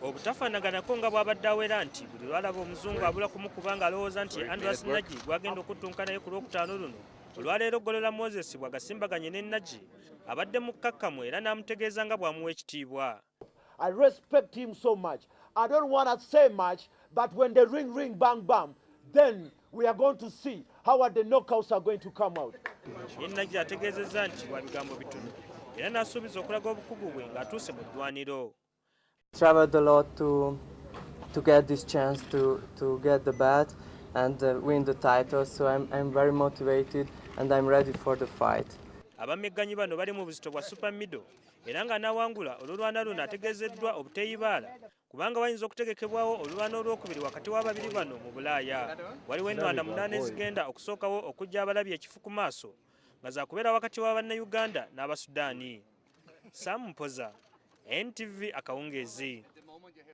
Obutafaanaganako nga bw'abadde awera nti buli lw'alaba Omuzungu abula kumukuba ng'alowooza nti Andras Nagy gw'agenda okuttunka naye ku Lwokutaano luno. Olwaleero Golola Moses bw'agasimbaganye ne Nagy abadde mukkakkamu era n'amutegeeza nga bw'amuwa ekitiibwa. I respect him so much. I don't want to say much, but when the ring ring bang bang, then we are going to see how the knockouts are going to come out. Ye Nagy ategeezezza nti wa bigambo bitono era n'asuubiza okulaga obukugu bwe ng'atuuse mu ddwaniro. Traveled a lot to get this chance to get the belt and win the title, so I'm very motivated and I'm ready for the fight. Abamegganyi bano bali mu buzito bwa super middle era nga n'awangula olulwana luno ategeezeddwa obuteeyibaala kubanga wayinza okutegekebwawo olulwana olwokubiri wakati w'ababiri bano mu Bulaaya. Waliwo ennwana 8 ezigenda okusookawo okujja abalabi ekifu ku maaso nga zakubeera wakati wa Bannayuganda n'Abasudaani. Sam Mpoza, NTV, akawungeezi.